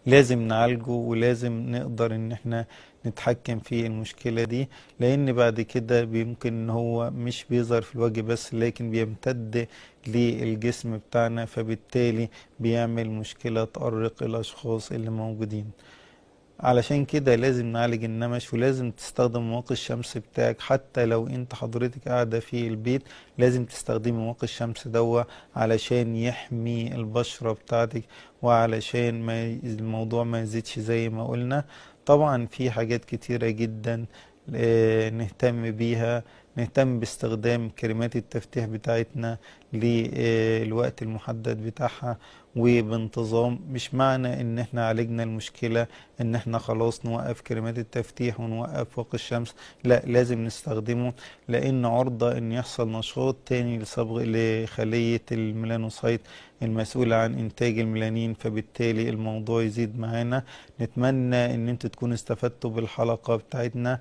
لازم نعالجه ولازم نقدر ان احنا نتحكم في المشكلة دي، لان بعد كده بيمكن ان هو مش بيظهر في الوجه بس، لكن بيمتد للجسم بتاعنا، فبالتالي بيعمل مشكلة تؤرق الاشخاص اللي موجودين. علشان كده لازم نعالج النمش، ولازم تستخدم مواقي الشمس بتاعك. حتى لو انت حضرتك قاعدة في البيت لازم تستخدمي مواقي الشمس دوا علشان يحمي البشرة بتاعتك، وعلشان ما الموضوع ما يزيدش زي ما قلنا. طبعا في حاجات كتيرة جدا نهتم بيها، نهتم باستخدام كريمات التفتيح بتاعتنا للوقت المحدد بتاعها وبانتظام. مش معنى ان احنا عالجنا المشكلة ان احنا خلاص نوقف كريمات التفتيح ونوقف واقي الشمس، لا، لازم نستخدمه، لان عرضة ان يحصل نشاط تاني لصبغ لخلية الميلانوسايت المسؤولة عن انتاج الميلانين، فبالتالي الموضوع يزيد معانا. نتمنى ان انتوا تكونوا استفدتوا بالحلقة بتاعتنا.